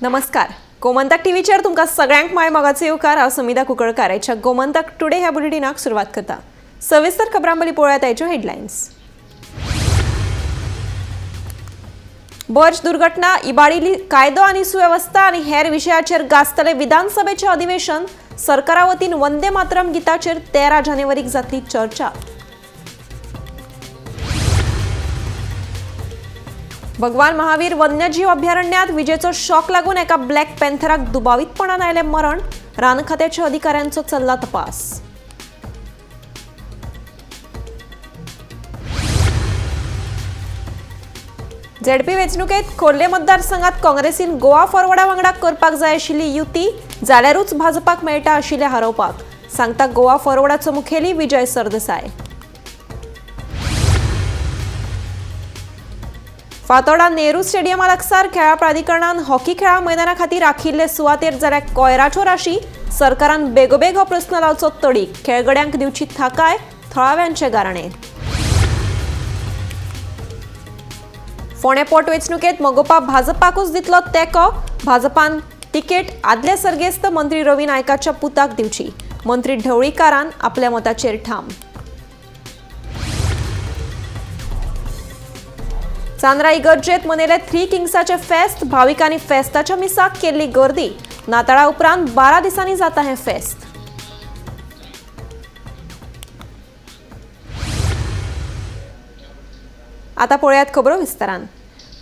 नमस्कार, गोमंतक टीव्हीचेर तुमकां सगळ्यांक माय मोगाचो येवकार. हांव समिधा कुंकळकार आयच्या गोमंतक टुडे ह्या बुलेटिनाक सुरवात करता. सविस्तर खबरां पयलीं पळोवया आयच्यो हेडलायन्स. बर्च दुर्घटना, इबाडिल्ली कायदो आनी सुवेवस्था आनी हेर विशयाचेर गाजतले विधानसभेचें अधिवेशन. सरकारा वतीन वंदे मातरम गिताचेर 13 जानेवारीक जातली चर्चा. भगवान महावीर वन्यजीव अभयारण्यात विजेचो शॉक लागून एका ब्लॅक पॅन्थराक दुबावीतपणान आयलें मरण. रान खात्याच्या अधिकाऱ्यांचो चल्ला तपास. झेडपी वेंचणुकेत खोर्ले मतदारसंघात काँग्रेसीन गोवा फॉरवर्डा वांगडा करपाक जाय आशिल्ली युती, जाल्यारूच भाजपाक मेळटा आशिल्लें हारोवपाक, सांगता गोवा फॉरवर्डाचो मुखेली विजय सरदेसाय. फातोर्डा नेहरू स्टेडियमा लागसार खेळां प्राधिकरणान हॉकी खेळा मैदाना खातीर राखिल्ले सुवातेर जाल्यार कोयराच्यो राशी. सरकारान बेगोबेग हो प्रस्न लावचो तडीक. खेळगड्यांक दिवची थाकाय, थळाव्यांचे गाराणे. फोंडें पोट वेंचणुकेत मगोपा भाजपाकूच दितलो तेंको. भाजपान तिकेट आदले सर्गेस्त मंत्री रवी नायकाच्या पुताक दिवची. मंत्री ढवळीकारान आपल्या मताचेर ठाम. चांद्रा इगर्जेत मनयले थ्री किंग्साचे फेस्त. भाविकांनी फेस्ताच्या मिसाक केल्ली गर्दी. नाताळा उपरांत 12 दिसांनी जाता हें फेस्त. आता पळयात खबरो विस्तारान.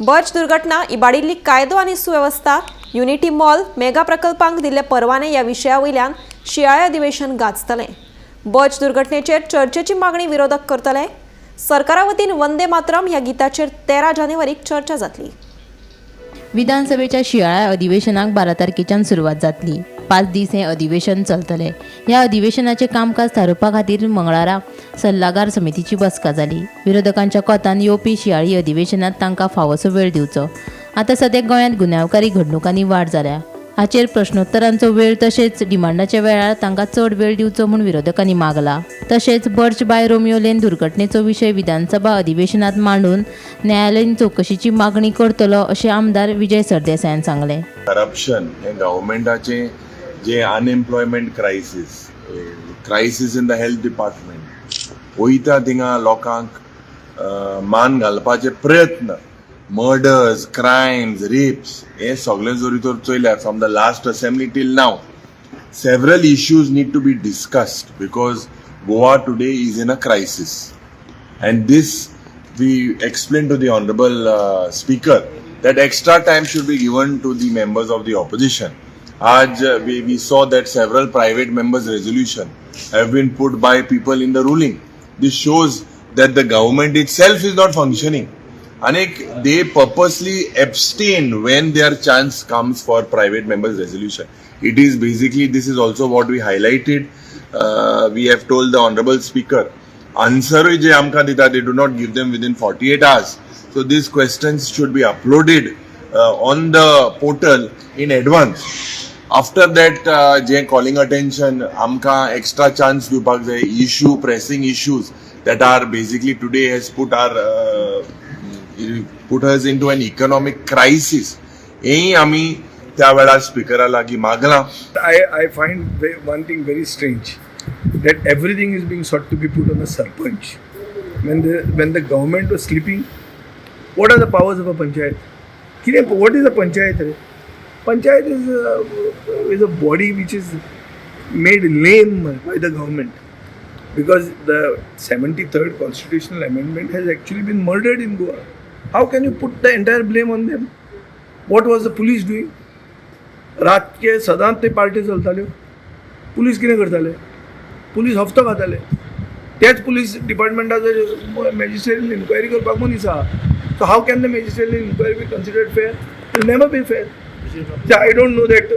बर्च दुर्घटना, इबाडिल्ली कायदो आनी सुवेवस्था, युनिटी मॉल, मेगा प्रकल्पांक दिल्ले परवाने ह्या विशया वयल्यान शियाळे अधिवेशन गाजतलें. बर्च दुर्घटनेचेर चर्चेची मागणी विरोधक करतले. सरकारा वतीन वंदे मातरम ह्या गिताचेर 13 जानेवारीक चर्चा जातली. विधानसभेच्या शियाळा अधिवेशनाक 12 तारखेच्यान सुरवात जातली. 5 दीस हें अधिवेशन चलतलें. ह्या अधिवेशनाचें कामकाज थारोवपा खातीर मंगळारा सल्लागार समितीची बसका जाली. विरोधकांच्या कोतान येवपी शियाळी अधिवेशनात तांकां फावोसो वेळ दिवचो. आतां सद्याक गोंयांत गुन्यांवकारी घडणुकांनी वाड जाल्या. हाचेर प्रश्नोत्तरांचो वेळ तशेंच डिमांडाच्या वेळार तांकां चड वेळ दिवचो म्हूण विरोधकांनी मागला. तशेंच बर्च बाय रोमियो लेन दुर्घटनेचो विशय विधानसभा अधिवेशनात मांडून न्यायालयीन चवकशीची मागणी करतलो अशें आमदार विजय सरदेसायान सांगलें. करप्शन हे गव्हर्मेंटाचे जे unemployment crisis, crisis in the health department, वयता थिंगा लोकांक मान घालपाचे प्रयत्न, मर्डर्स, क्रायम्स, रेप्स, हे सगळे जरी तर चोयल्यार from the last assembly till now, several issues need to be discussed because Goa today is in a crisis. And this we explained to the Honorable Speaker that extra time should be given to the members of the opposition. Aaj we saw that several private members' resolution have been put by people in the ruling. This shows that the government itself is not functioning. And they purposely abstain when their chance comes for private members' resolution. It is basically, this is also what we highlighted. We have told the Honorable Speaker, answer जे आमकां दिता, they do not give them within 48 hours. So these questions should be uploaded on the portal in advance. After that, J calling attention, आमकां extra chance दिवपाक जाय. Issue, pressing issues that are basically today has put us into an economic crisis, हेंय आमी त्या वेळार स्पिकरा लागीं मागलां. I find one thing very strange, that everything is being sought to be put on a sarpanch. When the government was sleeping, what are the powers of a panchayat? What is a panchayat? Re? Panchayat is a body which is made lame by the government, because the 73rd constitutional amendment has actually been murdered in Goa. How can you put the entire blame on them? What was the police doing? रातचे सदांच ते party चलताल्यो. Police कितें करताले? Police हप्तो खाताले. त्याच police डिपार्टमेंटाचो magistrate enquiry करपाक मनीस आहा. So how can the magisterial inquiry be considered fair? Will never be fair. I don't know that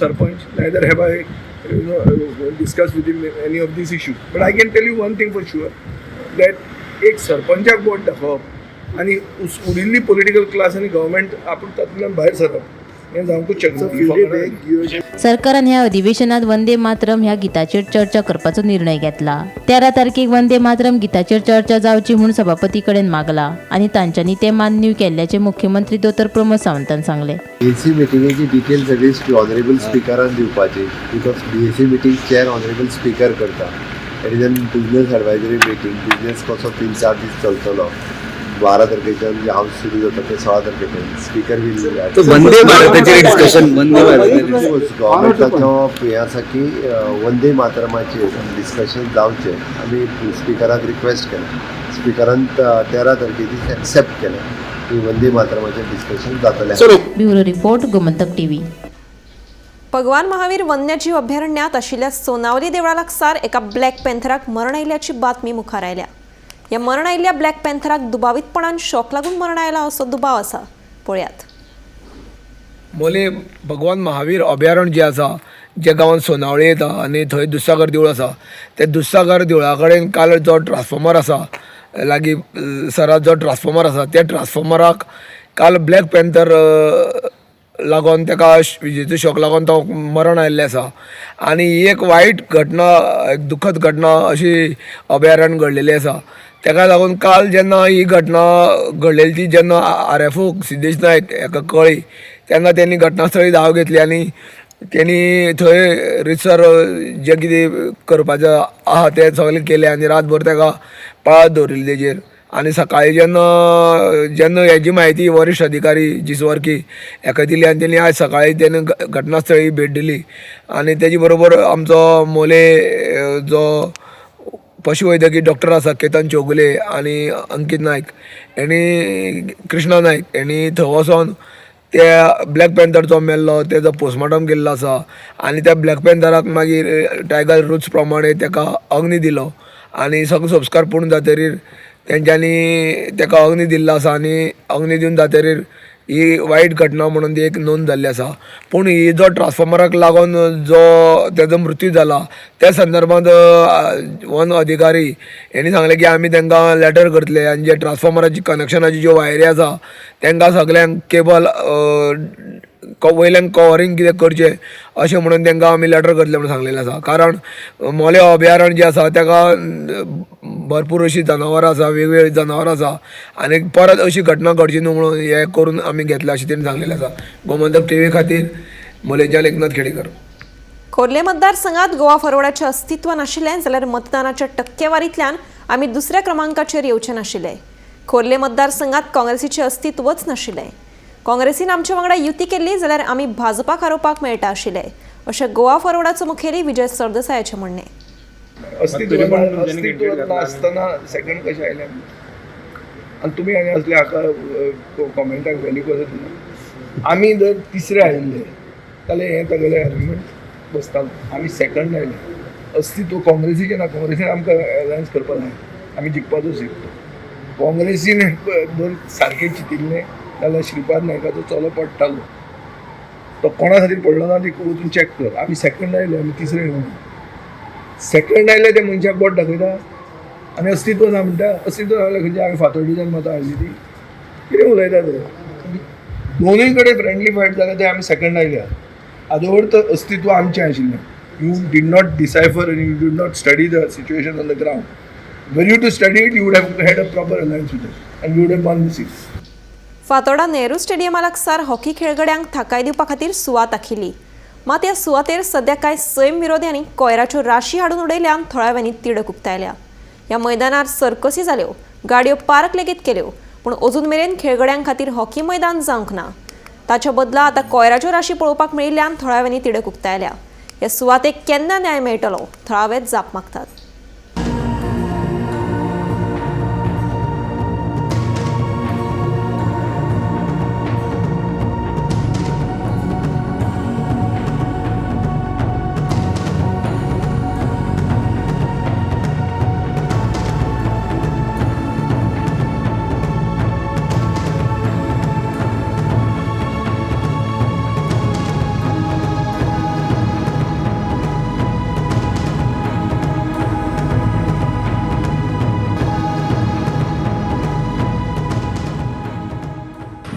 sarpanch, neither have I discuss with him any of these issues, but I can tell you one thing for sure, that एक सरपंचाक बोट दाखोवप आनी उरिल्ली political class आनी government आपूण तातूंतल्यान भायर सरप हें जावंकूच शकना. सरकारान ह्या अधिवेशनात वंदे मातरम ह्या गिताचेर चर्चा करपाचो निर्णय घेतला. 13 तारखेक वंदे मातरम गिताचेर चर्चा जावची म्हूण सभापती कडेन मागला आनी तांच्यांनी तें मान्य केल्ल्याचें मुख्यमंत्री दोतोर प्रमोद सावंतान सांगलें. बीएसी मिटिंगेची डिटेल सगळी ऑनरेबल स्पिकरान दिवपाची, because BAC meeting chair honourable speaker करता. It is an business advisory meeting. Business कसो 3-4 दीस चलतलो, 12 तारखेच्यान हाऊस सुरू जाता ते 16 तारखेपर्यंत स्पीकर will. Vande भारताचेर डिस्कशन, वंदे भारताचेर गव्हर्मेंटाचो हें आसा की वंदे मातरमाचेर डिस्कशन जावचें. आमी स्पिकराक रिक्वेस्ट केलें, स्पिकरान 13 तारखे दीस एक्सेप्ट केलें की वंदे मातरमाचेर डिस्कशन जातलें. Bureau report, Gomantak TV. Bhagwan Mahavir वन्यजीव अभयारण्यात आशिल्ल्या सोनावली देवळा लागसार एका ब्लॅक पॅन्थराक मरण आयिल्ल्याची बातमी मुखार आयल्या. ह्या मरण आयिल्ल्या ब्लॅक पॅन्थराक दुबावीतपणान शॉक लागून मरण आयला असो दुबाव आसा. पळयात. मोले भगवान महावीर अभयारण्य जें आसा, जे गांवांत सोनावळी येता आनी थंय दुधसागर देवूळ आसा, ते दुधसागर देवळा कडेन काल जो ट्रान्सफॉर्मर आसा, लागीं सरात जो ट्रान्सफॉर्मर आसा, त्या ट्रान्सफॉर्मराक काल ब्लॅक पॅन्थर लागोन ताका विजेचो शॉक लागोन तो मरण आयिल्लें आसा. आनी ही एक वायट घटना, एक दुखद घटना अशी अभयारण्य घडलेली आसा. ताका लागून काल जेन्ना ही घटना घडलेली ती जेन्ना RFO Siddhesh Naik हाका कळ्ळी तेन्ना तेणी घटनास्थळी धांव घेतली आनी तेणी थंय रितसर जें कितें करपाचें आहा तें सगळें केलें आनी रातभर ताका पाळत दवरिल्ली तेजेर. आनी सकाळीं जेन्ना जेन्ना हेजी म्हायती वरिश्ठ अधिकारी जिसवर्की हाका दिली आनी तेणी आयज सकाळीं तेणी घटनास्थळी भेट दिली आनी तेजे बरोबर आमचो मोले जो पशुवैद्यकी डॉक्टर आसा केतन चौगुले आनी अंकीत नायक हेणी, कृष्णा नायक हेणी थंय वचोन त्या ब्लॅक पॅन्थर जो मेल्लो तेजो पोस्टमॉर्टम केल्लो आसा आनी त्या ब्लॅक पॅन्थराक मागीर टायगर रुल्स प्रमाणे तेका अग्नी दिलो आनी सगळे संस्कार पूर्ण जातरीर तेंच्यांनी तेका अग्नी दिल्लो आसा आनी अग्नी दिवन जातरीर ही वायट घटना म्हणून ती एक नोंद जाल्ली आसा. पूण ही जो ट्रान्सफॉर्मराक लागून जो तेजो मृत्यू जाला त्या संदर्भात वन अधिकारी हेणी सांगलें की आमी तांकां लेटर करतले आनी जे ट्रान्सफॉर्मराची कनेक्शनाची ज्यो वायरी आसा तांकां सगल्यांक केबल वयल्यान कवरींग कितें करचें अशें म्हणून तांकां आमी लेटर करतले म्हणून सांगलेलें आसा. कारण मोले अभयारण्य जें आसा ताका भरपूर अशीं जनावरां आसा, वेगवेगळीं जनावरां आसा आनी परत अशी घटना घडची न्हू म्हणून हें करून आमी घेतलें अशें तेणी सांगलेलें आसा. गोमंतक टीव्ही खातीर मोलेच्यान एकनाथ खेडेकर. खोर्ले मतदारसंघात गोवा फॉरवर्डाचें अस्तित्व नाशिल्लें जाल्यार मतदानाच्या टक्केवारींतल्यान आमी दुसऱ्या क्रमांकाचेर येवचे नाशिल्ले. खोर्ले मतदारसंघात काँग्रेसीचें अस्तित्वच नाशिल्लें. काँग्रेसीन आमचे वांगडा युती केल्ली जाल्यार आमी भाजपाक हारोवपाक मेळटा आशिल्ले अशें गोवा फॉरवर्डाचो मुखेली विजय सरदेसायाचें म्हणणें. अस्तित्व नासतना सेकंड कशें आयलें आनी तुमी आनी असले हाका कॉमेंटाक व्हॅल्यू कसो दिना. आमी जर तिसरे आयिल्ले जाल्यार हें सगळें आर्ग्युमेंट बसतालो. आमी सेकंड आयले, अस्तित्व काँग्रेसीचें ना, काँग्रेसीन आमकां अलायन्स करपाक जाय, आमी जिखपाचो शिकतो. काँग्रेसीन जर सारकें चिंतिल्लें जाल्यार श्रीपाद नायकाचो चलो पडटालो, तो कोणा खातीर पडलो ना ती वचून चॅक कर. आमी सेकंड आयले, आमी तिसरे येवना. सेकंड आयले ते मनशाक बोट दाखयता आनी अस्तित्व ना म्हणटा. अस्तित्व ना जाल्यार खंयचे आमी फातोर्डीच्यान मतां हाडली ती कितें उलयता ते. दोनूय कडेन फ्रेंडली फायट जाल्या ते आमी सेकंड आयल्या. आदोवर तर अस्तित्व आमचें आशिल्लें. You did not decipher आनी you did not study the situation on the ground. Were you to study it you would have had a proper alliance with it and you would have won the seat. Fatorda Nehru स्टेडियमा लागसार hockey खेळगड्यांक थाकाय दिवपा खातीर सुवात आखिल्ली. मात ह्या सुवातेर सद्या कांय सैम विरोध्यांनी कोयराच्यो राशी हाडून उडयल्यान थळाव्यांनी तिडक उक्तायल्या. ह्या मैदानार सर्कसी जाल्यो, गाडयो पार्क लेगीत केल्यो, पूण अजून मेरेन खेळगड्यां खातीर हॉकी मैदान जावंक ना. ताच्या बदला आतां कोयराच्यो राशी पळोवपाक मेळिल्ल्यान थळाव्यांनी तिडक उक्तायल्या. ह्या सुवातेक केन्ना न्याय मेळटलो थळावे जाप मागतात.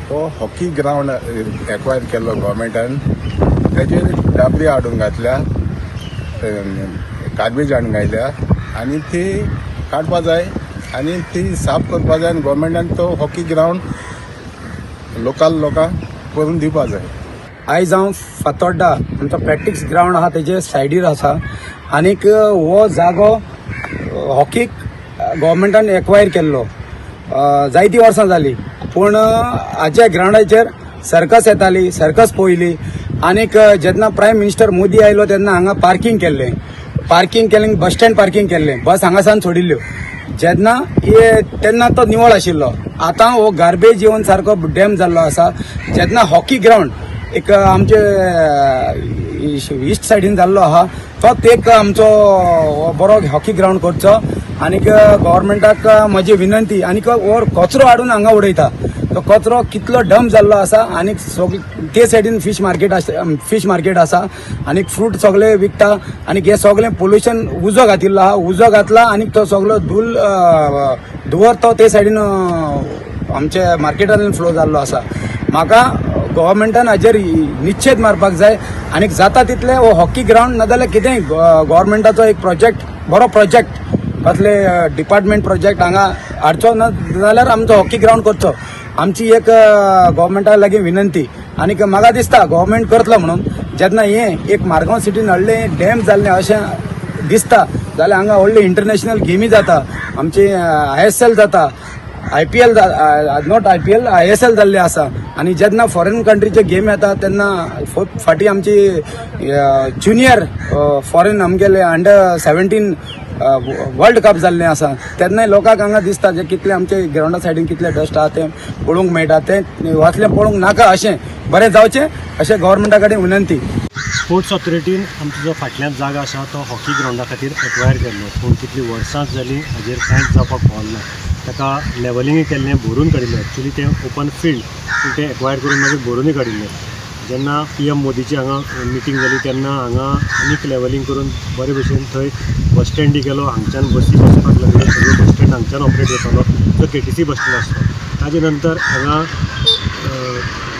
तो हॉकी ग्रावंड एक्वायर केल्लो गव्हर्मेंटान तेजेर डाबरी हाडून घातल्या, गार्बेज हाडून घातल्या आनी ती काडपा जाय आनी ती साफ करपा जाय आनी गोवोरमेंटान तो हॉकी ग्रावंड लोकल लोकांक करून दिवपा जाय. आयज हांव फातोड्डा आमचो प्रॅक्टीस ग्रावंड आहा तेजे सायडीर आसा आनीक हो जागो हॉकीक गव्हर्मेंटान एक्वायर केल्लो जायतीं वर्सां जालीं, पूण हाच्या ग्रावंडाचेर सर्कस येताली, सर्कस पळयली आनीक जेन्ना प्रायम मिनिस्टर मोदी आयलो तेन्ना हांगा पार्कींग केल्लें, पार्कींग केलें, बस स्टँड पार्कींग केल्लें, बस हांगासान सोडिल्ल्यो जेन्ना तेन्ना तो निवळ आशिल्लो. आतां हो गार्बेज येवन सारको डॅम जाल्लो आसा. जेन्ना हॉकी ग्रावंड एक आमचे इस्ट सायडीन जाल्लो आहा तो एक आमचो बरो हॉकी ग्रावंड करचो आनीक गव्हर्मेंटाक म्हजी विनंती. आनीक हो कचरो हाडून हांगा उडयता, तो कचरो कितलो डंप जाल्लो आसा आनीक ते सायडीन फिश मार्केट आसा, फिश मार्केट आसा आनीक फ्रूट सगळे विकता आनीक हे सगळें पोल्युशन उजो घातिल्लो आहा, उजो घातला आनीक तो सगळो धूल धुंवर तो ते सायडीन आमच्या मार्केटांतल्यान फ्लो जाल्लो आसा. म्हाका गव्हर्मेंटान हाजेर निश्चेद मारपाक जाय आनीक जाता तितले हो हॉकी ग्रावंड नाजाल्यार कितेंय गव्हर्मेंटाचो एक प्रोजेक्ट, बरो प्रोजेक्ट कसले डिपार्टमेंट प्रोजेक्ट हांगा हाडचो ना जाल्यार आमचो हॉकी ग्रावंड करचो. आमची एक गव्हर्मेंटा लागीं विनंती आनीक म्हाका दिसता गव्हर्मेंट करतलो म्हणून. जेन्ना हें एक मारगांव सिटीन व्हडलें डॅम जाल्लें अशें दिसता जाल्यार हांगा व्हडले इंटरनॅशनल गेमी जाता, आमची ISL जाता, IPL, not IPL, ISL जाल्ले आसा आनी जेन्ना फॉरेन कंट्रीचे गेम येता तेन्ना फाटीं आमची ज्युनियर फॉरेन आमगेले अंडर 17 वर्ल्ड कप जाल्लें आसा तेन्नाय लोकांक हांगा दिसता जे कितले आमचे ग्रावंडा सायडीन कितले डस्ट आहा तें पळोवंक मेळटा, तें वाचलें पळोवंक नाका अशें बरें जावचें अशें गव्हर्मेंटा कडेन विनंती. स्पोर्ट्स ऑथॉरिटीन आमचो जो फाटल्यान जागा आसा तो हॉकी ग्रावंडा खातीर एक्वायर केल्लो, पूण कितलीं वर्सांच जालीं हाजेर कांयच जावपाक पावलें ना. ताका लेवलिंगूय केल्लें, भरून काडिल्लें, एक्चुली तें ओपन फिल्ड पूण तें एक्वायर करून मागीर भरुनूय काडिल्लें. जेन्ना PM मोदीची हांगा मिटींग जाली तेन्ना हांगा आनीक लेवलिंग करून बरे भशेन थंय बस स्टँडूय केलो, हांगच्यान बसी वचपाक लागल्यो, सगळ्यो बस स्टँड हांगच्यान ऑपरेट जातालो जो KTC bus stand आसलो. ताजे नंतर हांगा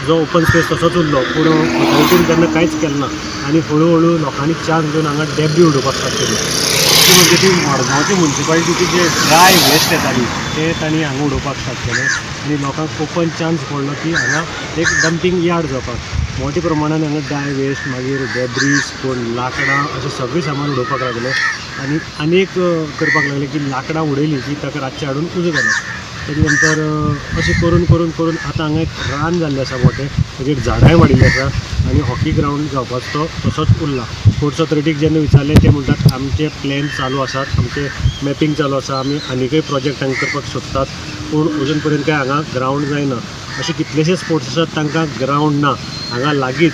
जो ओपन स्पेस तसोच उरलो, पूण ऑथॉरिटीन तेन्ना कांयच केलें ना आनी हळू हळू लोकांनी चान्स घेवन हांगा डेब्री उडोवपाक स्टार्ट केली. ती म्हणजे ती मडगांवची मुन्सिपालिटीची जे ड्राय वेस्ट येताली ते तांणी हांगा उडोवपाक स्टार्ट केलें आनी लोकांक ओपन चान्स पडलो की हांगा एक डंपींग यार्ड जावपाक. मोठ्या प्रमाणान हांगा ड्राय वेस्ट, मागीर डेब्रीज, कोण लांकडां अशें सगळें सामान उडोवपाक लागले आनी आनी एक करपाक लागले की लांकडां उडयलीं की ताका रातचें हाडून उजो घालप. तेजे नंतर अशें करून करून करून आतां हांगा एक रान जाल्लें आसा मोटें, ताजेर झाडांय वाडिल्लीं आसा आनी हॉकी ग्रावंड जावपाचो तो तसोच उरला. स्पोर्ट्स ऑथॉरिटीक जेन्ना विचारलें ते म्हणटात आमचे प्लॅन चालू आसात, आमचे मॅपींग चालू आसा, आमी आनीकय प्रोजेक्ट हांगा करपाक सोदतात, पूण अजून पर्यंत काय हांगा ग्रावंड जायना. अशे कितलेशे स्पोर्ट्स आसात तांकां ग्रावंड ना. हांगा लागींच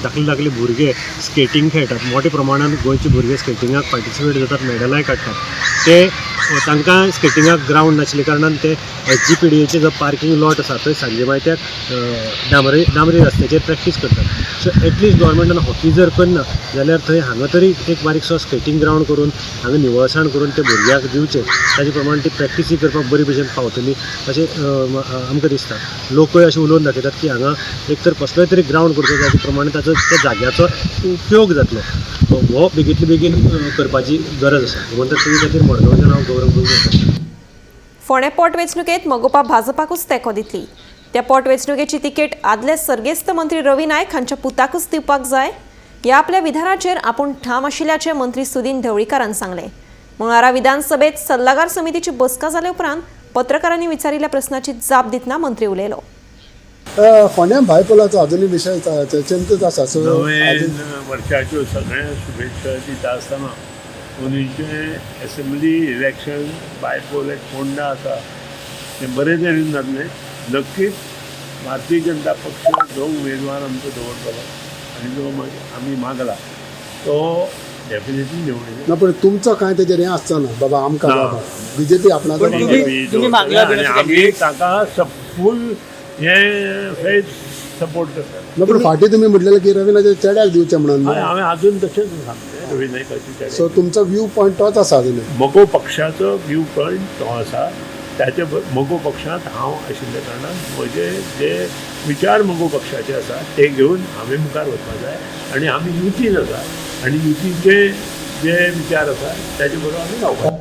धाकले धाकले भुरगे स्केटींग खेळटात, मोठ्या प्रमाणान गोंयचे भुरगे स्केटिंगाक पार्टिसिपेट जातात, मेडलाय काडटात. ते तांकां स्केटिंगाक ग्रावंड नाशिल्ल्या कारणान ते SGPDAचे जो पार्कींग लॉट आसा थंय सांजे मायत्याक डांबरी डांबरी रस्त्याचेर प्रॅक्टीस करतात. सो एटलिस्ट गव्हर्मेंटान हॉकी जर करना जाल्यार थंय हांगा तरी एक बारीकसो स्केटींग ग्रावंड करून हांगा निवळसाण करून ते भुरग्यांक दिवचें, ताजे प्रमाणे ती प्रॅक्टीसूय करपाक बरी भशेन पावतली अशें आमकां दिसता. लोकूय अशें उलोवन दाखयतात की हांगा एक तर कसलोय तरी ग्रावंड करचो ताजे प्रमाणे ताचो त्या जाग्याचो उपयोग जातलो. हो बेगींतले बेगीन करपाची गरज आसा. म्हणटा तेजे खातीर मडगांवच्यान हांव गौरव प्रभू. फोंडें पोटवेंचणुकेंत मगोपा भाजपाकूच तेंको दितली. त्या पोटवेंचणुकेची तिकेट आदले सर्गेस्त मंत्री रवी नायक हांच्या पुताकूच दिवपाक जाय ह्या आपल्या विधानाचेर आपूण ठाम आशिल्ल्याचें मंत्री सुदीन ढवळीकारान सांगलें. मंगळारा विधानसभेत सल्लागार समितीची बसका जाले उपरांत पत्रकारांनी विचारिल्ल्या प्रस्नाची जाप दितना मंत्री उलयलो. फोंड्यां बायपोलाचो अजुनूय विशय चर्चेंतच आसा. सो नवे वर्षाच्यो सगळ्या शुभेच्छा दिता आसतना अंदूंचें असेंब्ली इलेक्शन बायपोल एक फोंडा आसा तें बरें तरेन जातलें. नक्कीच भारतीय जनता पक्ष जो उमेदवार आमचो दवरतलो आनी जो मागीर आमी मागला तो डेफिनेटली निवडून ना, पण तुमचो कांय तेजेर हें आसचो ना बाबा आमकां ना. बाबा बीजेपी आपणाचो आनी आमी ताका फूल हें फेथ सपोर्ट करता. ना, पण फाटीं तुमी म्हटलेलें की रवी नायक चेड्याक दिवचें म्हणून. हय, हांवें अजून तशेंच सांगलें रवी नायकाची सो तुमचो व्यू पॉयंट तोच आसा अजुनूय. मगो पक्षाचो व्यू पॉयंट तो आसा. ताचे मगो पक्षांत हांव आशिल्ल्या कारणान म्हजे जे विचार मगो पक्षाचे आसा ते घेवन हांवें मुखार वचपा जाय आनी आमी युतीन आसा आनी युतीचे जे विचार आसा ताचे बरोबर आमी रावपाक.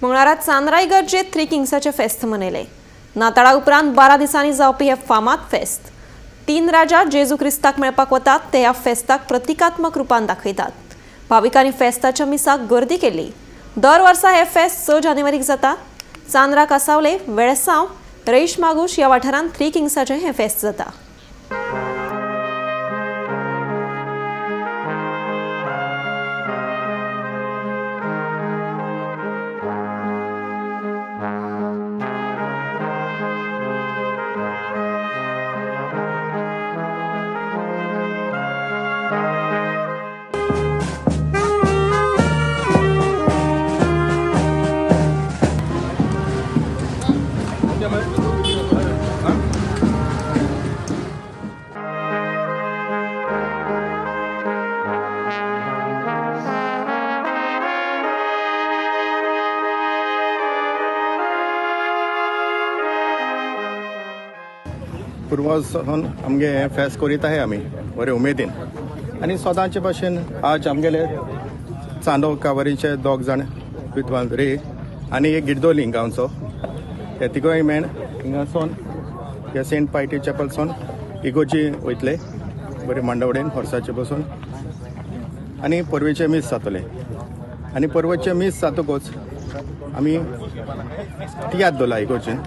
मंगळारा चांदरा इगर्जेत थ्री किंग्साचें फेस्त मनयलें. नाताळा उपरांत 12 दिसांनी जावपी हें फामाद फेस्त. 3 राजा जेजू क्रिस्ताक मेळपाक वतात ते ह्या फेस्ताक प्रतिकात्मक रुपान दाखयतात. भाविकांनी फेस्ताच्या मिसाक गर्दी केली. दर वर्सा हें फेस्त 6 जानेवारीक जाता. चांद्रा कासावले, वेळसांव, रईश मागूश ह्या वाठारांत थ्री किंग्साचें हें फेस्त जाता. पुर्वज सावन आमगे हें फेस्त करीत आहाय आमी बरे उमेदीन आनी सदांचे भाशेन आज आमगेले चांदो कावरीचे 2 जाण विद्वान रे आनी एक गिरदोली गांवचो हे तिगोय मेण हिंगासोन ह्या सेंट पायटी चॅपलसोन इगोजी वयतले बरे मांडवडेन हॉर्साचे बसून आनी परवेचें मीस जातलें आनी परवेचें मीस जातकूच आमी तियात्र दवरला इगोर्जेन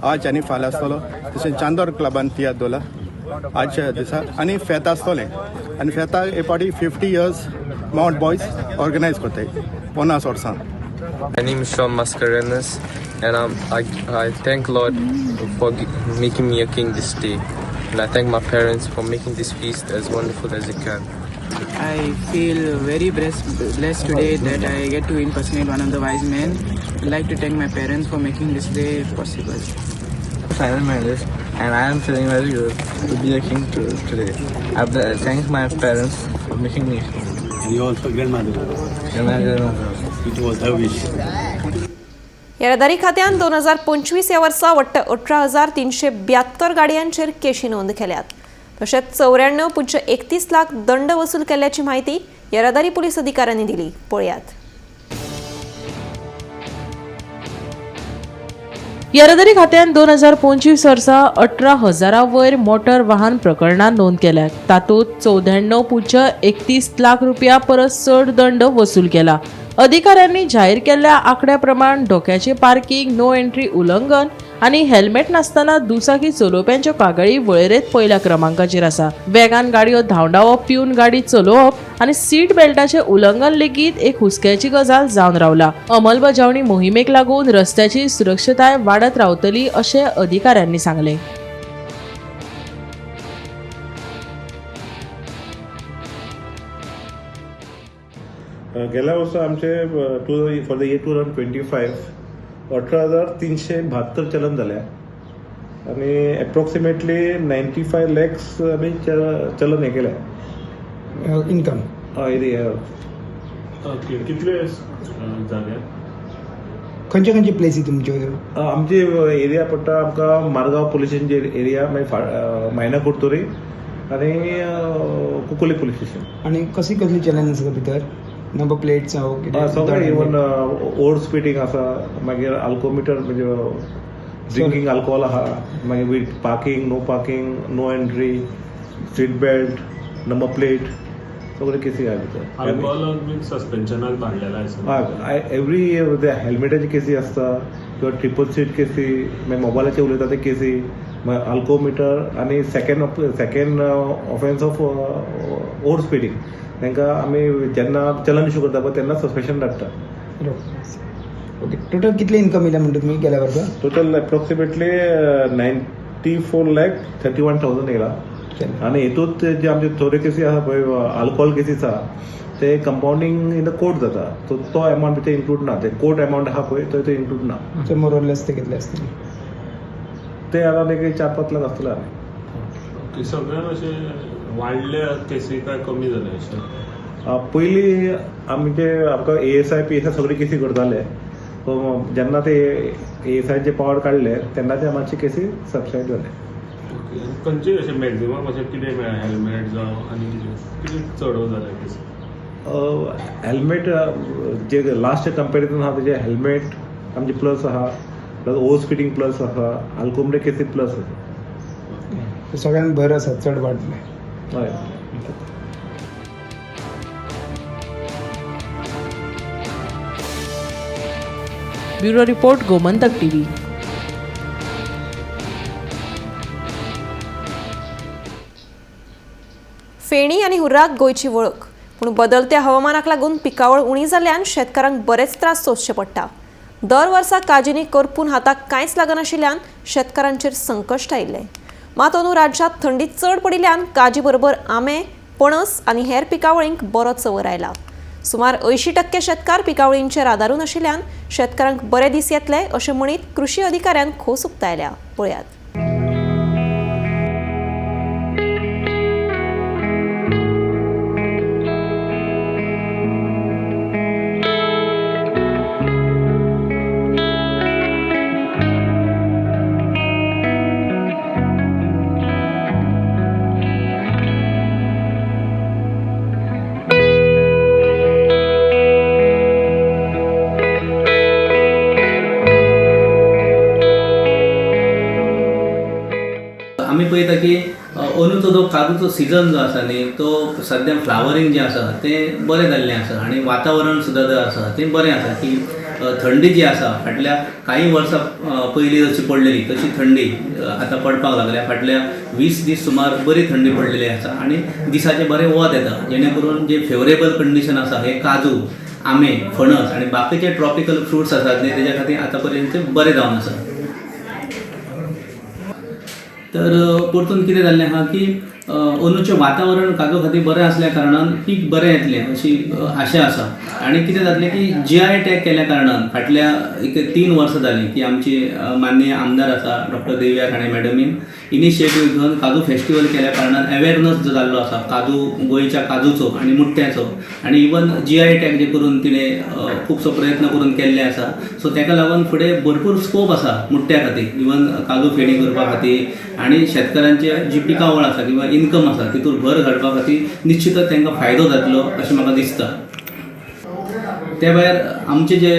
आज आनी फाल्यां आसतलो. तशें चांदोर क्लबान तियात्र दवरला आजच्या दिसा आनी फेत आसतलें आनी फेता हे फावटी 50 इयर्स मावंट बॉयज ऑर्गनायज करताय 50 वर्सां. My name is Sean Mascarenas and I thank Lord for making me a king this day, and I thank my parents for making this feast as wonderful as it can. I feel very blessed today that I get to impersonate one of the wise men. I'd like to thank my parents for making this day possible. Simon Mendes, and I am feeling very good to be a king today. I thank my parents for making me a king. And you also grandmother. Grandmother. It was her wish. येरादारी खात्यान 2025 ह्या वर्सा वट्ट 18,372 गाडयांचेर केशी नोंद केल्यात. तशेंच 94.31 लाख दंड वसूल केल्ल्याची माहिती येरादारी पुलीस अधिकाऱ्यांनी दिली. पळयात. येरादारी खात्यान 2025 वर्सा 18,000 वयर मोटर वाहन प्रकरणां नोंद केल्यात. तातूंत 94.31 लाख रुपया परस चड दंड वसूल केला. अधिकाऱ्यांनी जाहीर केल्ल्या आंकड्या प्रमाण धोक्याचे पार्किंग, नो एंट्री उल्लंघन आनी हेल्मेट नासतना दुचाकी चलोवप्यांच्यो कागाळी वळेरेंत पयल्या क्रमांकाचेर आसा. वेगान गाडयो धांवडावप, पिवन गाडी चलोवप आनी सीट बेल्टाचें उल्लंघन लेगीत एक हुस्क्याची गजाल जावन रावला. अंमलबजावणी मोहिमेक लागून रस्त्याची सुरक्षताय वाडत रावतली अशें अधिकाऱ्यांनी सांगलें. गेल्या वर्सा आमचे फॉर the year 2025 18,372 चलन जाल्या आनी एप्रोक्सिमेटली 95 लॅक्स आमी चलन हें केलें इनकम. हय. कितले जागे खंयचे खंयचे प्लेसी तुमच्यो? आमची एरिया पडटा आमकां मारगांव पुलीस स्टेशनची एरिया, मागीर मायना कुडतरी आनी कुकुली पुलीस स्टेशन. आनी कसली कसली चलन आसा भितर? नंबर प्लेट्स सगळें, इवन ओवर स्पिडींग आसा, मागीर अल्कोमिटर म्हणजे ड्रिंकींग अल्कोहोल आहा, मागीर with parking, no parking, no entry, seat belt, number plate, सगळे केसी आहा भितर. अल्कोहोलाक बीन सस्पेन्शनाक धाडलेलें आसा. हय, एवरी हेल्मेटाची केसी आसता किंवा ट्रिपल सीट केसी, मागीर मोबायलाचेर उलयता ते केसी, मागीर अल्कोमिटर आनी second offence of over speeding. तांकां आमी जेन्ना चलन इशू करता पळय तेन्ना सस्पेन्शन धाडटा. ओके, टोटल कितले इनकम येयला म्हणटा तुमी गेल्या वर्सा? टोटल एप्रोक्सिमेटली 94,31,000 येयला. आनी हेतूंत जे आमचे थोडे केसी आसा पळय, अल्कोहोल केसीस आहा, ते कंपाउंडींग इन the court जाता, सो तो एमावंट भितर इन्क्लूड ना. ते कोर्ट एमावंट आहा पळय तो इन्क्लूड ना. सो मोर ऑर लेस ते कितले आसतले? ते अरावंड एक 4-5 लाख आसतले. ओके, सगळ्यान अशें वाडल्या केसी काय कमी जाले अशें? पयलीं आमचे आमकां ASI PSI सगळे केसी करताले. सो जेन्ना ते एएसआयचे पावर काडले तेन्ना ते मातशे केसी सबसायड जाले. खंयचे अशें मॅक्झिमम अशें कितें मेळ्ळें, हेल्मेट जावं आनी कितें कितें चड जालें केसी? हेल्मेट जे लास्ट कंपेरिजन आहा तेजे हेल्मेट आमचे प्लस आहा, प्लस ओवर स्पिडींग प्लस आसा, आल्कोमिटर केसी प्लस आसा. सगळ्यांत बरें आसा, चड वाडलें. हय. Bureau report, Gomantak TV. Feni आनी हुर्राक गोंयची वळख, पूण बदलत्या हवामानाक लागून पिकावळ उणी जाल्ल्यान शेतकारांक बरेच त्रास सोंसचे पडटा. दर वर्सा काजींनी करपून हाताक कांयच लागनाशिल्ल्यान शेतकारांचेर संकश्ट आयिल्लें. मात अंदू राज्यांत थंडी चड पडिल्ल्यान काजी बरोबर आंबे, पणस आनी हेर पिकावळींक बरो चंवर आयला. सुमार 80% शेतकार पिकावळींचेर आदारून आशिल्ल्यान शेतकारांक बरे दीस येतले अशें म्हणीत कृशी अधिकाऱ्यान खोस उक्तायल्या. पळयात. आमी पळयता की अंदूचो जो काजूचो सिजन जो आसा न्ही तो सद्या फ्लावरींग जें आसा तें बरें जाल्लें आसा आनी वातावरण सुद्दां जें आसा तें बरें आसा की थंडी जी आसा फाटल्या कांय वर्सां पयलीं जशी पडलेली तशी थंडी आतां पडपाक लागल्या. फाटल्या 20 दीस सुमार बरी थंडी पडलेली आसा आनी दिसाचें बरें वत येता, जेणे करून जे फेवरेबल कंडिशन आसा हे काजू, आंबे, फणस आनी बाकीचे ट्रॉपिकल फ्रुट्स आसात न्ही तेज्या खातीर आतां पर्यंत बरें जावन आसा. तर परतून कितें जाल्लें आहा की अंदूचें वातावरण काजू खातीर बरें आसल्या कारणान पीक बरें येतलें अशी आशा आसा. आनी कितें जातलें की जीआय टॅग केल्या कारणान फाटल्या एक 3 वर्सां जालीं की आमची माननीय आमदार आसा डॉक्टर देविया राणे मॅडमीन इनिशिएटीव घेवन काजू फेस्टिवल केल्या कारणान अवेरनस जो जाल्लो आसा काजू, गोंयच्या काजूचो आनी मुट्ट्याचो, आनी इवन जीआय टॅग जे करून तिणें खुबसो प्रयत्न करून केल्ले आसा. सो ताका लागून फुडें भरपूर स्कोप आसा मुट्ट्या खातीर, इवन काजू फेणी करपा खातीर आनी शेतकारांचे जी पिकावळ आसा किंवा इन्कम आसा तितूर भर घालपा खातीर निश्चितच तांकां फायदो जातलो अशें म्हाका दिसता. ते भायर आमचे जे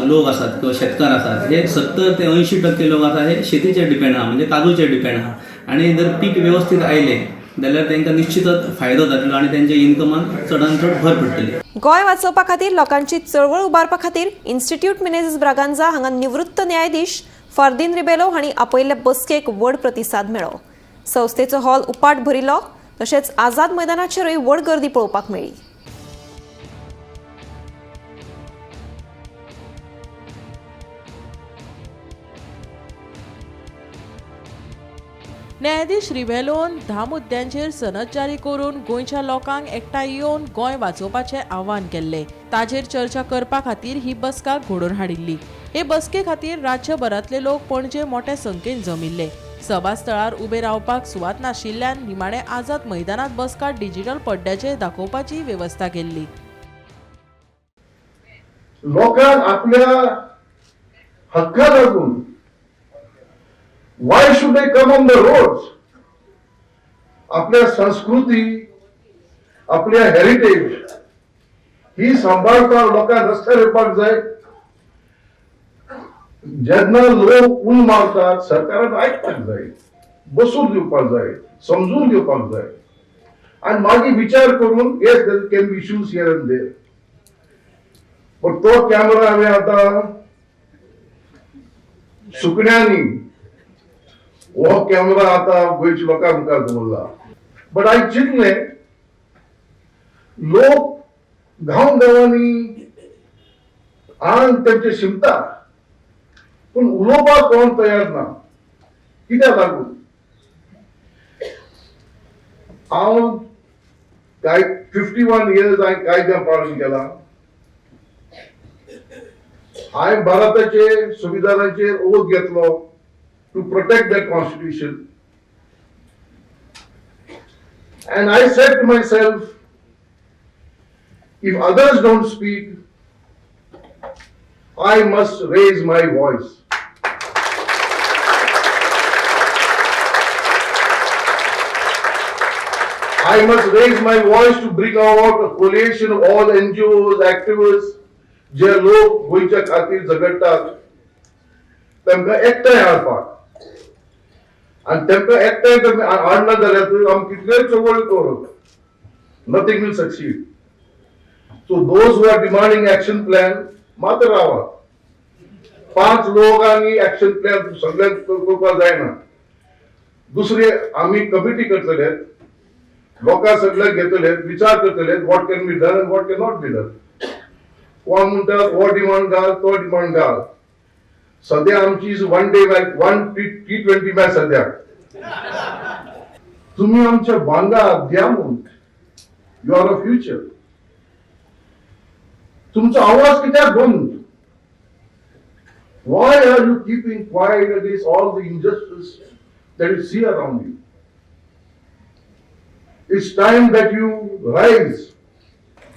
लोक आसात किंवा शेतकार आसात हे 70 ते 80% लोक आसा हे शेतीचेर डिपेंड आहा, म्हणजे काजूचेर डिपेंड आहा. आनी जर पीक वेवस्थीत आयलें जाल्यार तांकां निश्चितच फायदो जातलो आनी तेंच्या इन्कमान चडान चड भर पडटली. गोंय वाचोवपा खातीर लोकांची चळवळ उबारपा खातीर इन्स्टिट्यूट मिनेझीस ब्रागांझा हांगा निवृत्त न्यायाधीश फार्दीन रिबेलो हांणी आपयिल्ले बसकेक व्हड प्रतिसाद मेळ्ळो. संस्थेचो हॉल उपाट भरिल्लो, तशेंच आझाद मैदानाचेरूय व्हड गर्दी पळोवपाक मेळ्ळी. न्यायाधीश रिबेलोन 10 मुद्द्यांचेर सनद जारी करून गोंयच्या लोकांक एकठांय येवन गोंय वाचोवपाचें आव्हान केल्लें. ताजेर चर्चा करपा खातीर ही बसका घडोवन हाडिल्ली. हे बसके खातीर राज्यभरांतले लोक पणजे मोठ्या संख्येन जमिल्ले. सभास्थळार उबे रावपाक सुवात नाशिल्ल्यान निमाणे आझाद मैदानांत बसका डिजिटल पड्ड्याचेर दाखोवपाची वेवस्था केल्ली. लोकांक आपल्या हक्का लागून Why should they come on the roads? आपल्या संस्कृती, आपल्या हेरिटेज ही सांबाळपाक लोकांक रस्त्यार येवपाक जाय. जेन्ना लोक उल मारतात सरकारान आयकपाक जाय, बसून दिवपाक जाय, समजून दिवपाक जाय आनी मागीर विचार करून yes there can be issues here and there. पण तो कॅमेरा हांवें आतां सुकण्यांनी हो कॅमेरा आतां गोंयच्या लोकां मुखार दवरला. बट हांवें चिंतलें लोक गांव गांवांनी आंग तेमचे शिमता पूण उलोवपाक कोण तयार ना. कित्याक लागून हांव काय 51 इयर्स हांवें कायद्या पाळून केला. हांवें भारताचे संविधानाचेर ओथ घेतलो to protect that constitution. And I said to myself, if others don't speak, I must raise my voice. I must raise my voice to bring about a coalition of all NGOs, activists, जे लोक गोंयच्या खातीर झगडटात तांकां एकठांय हाडपाक. आनी तांकां एकठांय तुमी हाडना जाल्यार आमी कितलेय चळवळी करूं, nothing will succeed. So those who are demanding action plan, मात रावात. 5 लोकांनी ऍक्शन प्लॅन सगळ्यांक करपाक जायना. दुसरे आमी कमिटी करतले, लोकां सगळ्यांक घेतले, विचार करतले what can be done and what can not be done. कोण म्हणटा हो डिमांड घाल, तो डिमांड घाल. सद्या आमची one day match, one T20 match सद्या. तुम्ही आमच्या बांगा द्या म्हणून, you are a future. तुमचो आवाज कित्याक बंद? Why are you keeping quiet against all the injustice that you see around you? It's time that you rise.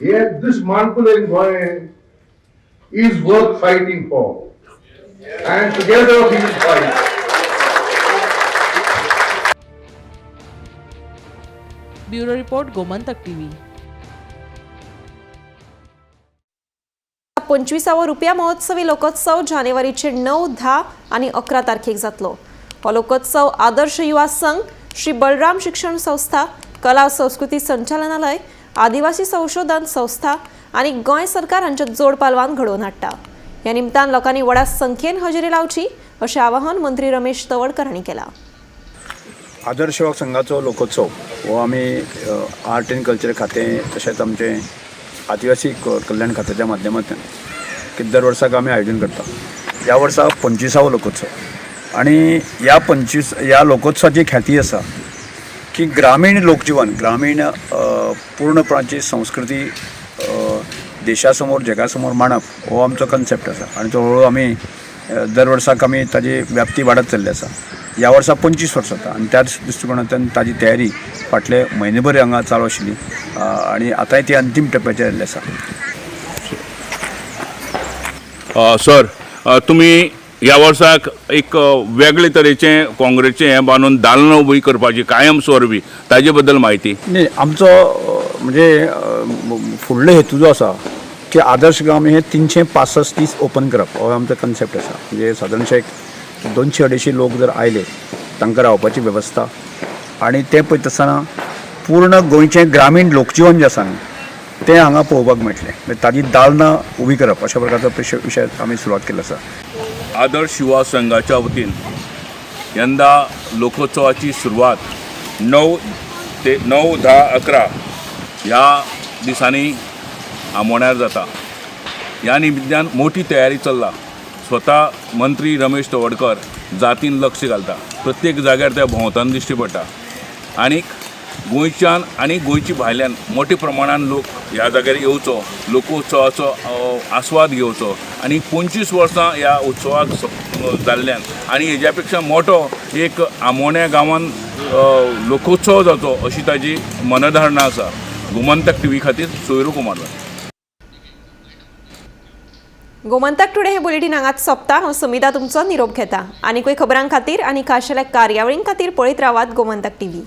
Yet this Mankule in Goa is worth fighting for. And together we will fight. Bureau Report, Gomantak TV. 25वो रुपया महोत्सवी लोकोत्सव जानेवारीचे 9, 10 आणि 11 तारखेक जातलो. हो लोकोत्सव आदर्श युवा संघ, श्री बलराम शिक्षण संस्था, कला संस्कृती संचालनालय, आदिवासी संशोधन संस्था आणि गोंय सरकार हांच्या जोड पालवान घडोवन हाडटा. ह्या निमतान लोकांनी व्हडा संख्येन हजेरी लावची अशें आवाहन मंत्री रमेश तवडकर हांणी केलां. आदर्श युवा संघाचो लोकोत्सव हो आमी आर्ट एंड कल्चर खातें तशेंच आमचें आदिवासी कल्याण खात्याच्या माध्यमांतल्यान की दर वर्साक आमी आयोजन करता. ह्या वर्सा 25वो लोकोत्सव आनी ह्या 25 ह्या लोकोत्सवाची ख्याती आसा की ग्रामीण लोकजीवन, ग्रामीण पूर्णपणाची संस्कृती देशा समोर जगा समोर मांडप हो आमचो कन्सेप्ट आसा आनी तो हळूहळू आमी दर वर्साक आमी ताजी व्याप्ती वाडत चल्ली आसा. ह्या वर्सा 25 वर्सां जाता आनी त्याच दृश्टिकोणांतल्यान ताजी तयारी फाटले म्हयनेभर हांगा चालू आशिल्ली आनी आतांय ती अंतीम टप्प्याचेर आयिल्ली आसा. सर, तुमी ह्या वर्साक एक वेगळे तरेचें काँग्रेसचें हें बांदून दालनां उबी करपाची कायम स्वरुपी, ताजे बद्दल म्हायती. न्ही, आमचो म्हणजे फुडलो हेतू जो आसा की आदर्श गांव हे 365 दीस ओपन करप हो आमचो कन्सेप्ट आसा. म्हणजे सादारणशे एक 200-250 लोक जर आयले तांकां रावपाची वेवस्था आनी तें पळयता आसतना पूर्ण गोंयचें ग्रामीण लोकजिवन जें आसा न्ही तें हांगा पळोवपाक मेळटलें. म्हणजे ताजी दालनां उबी करप अशा प्रकारचो विशय आमी सुरवात केल्लो आसा. आदर्श युवा संघाच्या वतीन यंदा लोकोत्सवाची सुरवात 9 ते 9, 10, 11 ह्या दिसांनी आमोण्यार जाता. ह्या निमित्तान मोठी तयारी चल्ला. स्वता मंत्री रमेश तवडकर जातीन लक्ष घालता, प्रत्येक जाग्यार त्या भोंवतान दिश्टी पडटा आनीक गोंयच्यान आनी गोंयची भायल्यान मोठ्या प्रमाणान लोक ह्या जाग्यार येवचो, लोकोत्सवाचो आस्वाद घेवचो आनी 25 वर्सां ह्या उत्सवाक जाल्ल्यान आनी हेज्या पेक्षा मोठो एक आमोण्या गांवान लोकोत्सव जावचो अशी ताजी मनधारणा आसा. गोमंतक टीव्ही खातीर सोयरू कुमार. गोमंतक टुडे हे बुलेटीन हांगाच सोंपता. हांव सुमिता तुमचो निरोप घेता. आनीकूय खबरां खातीर आनी खाशेल्या कार्यावळीं खातीर पळयत रावात गोमंतक टीव्ही.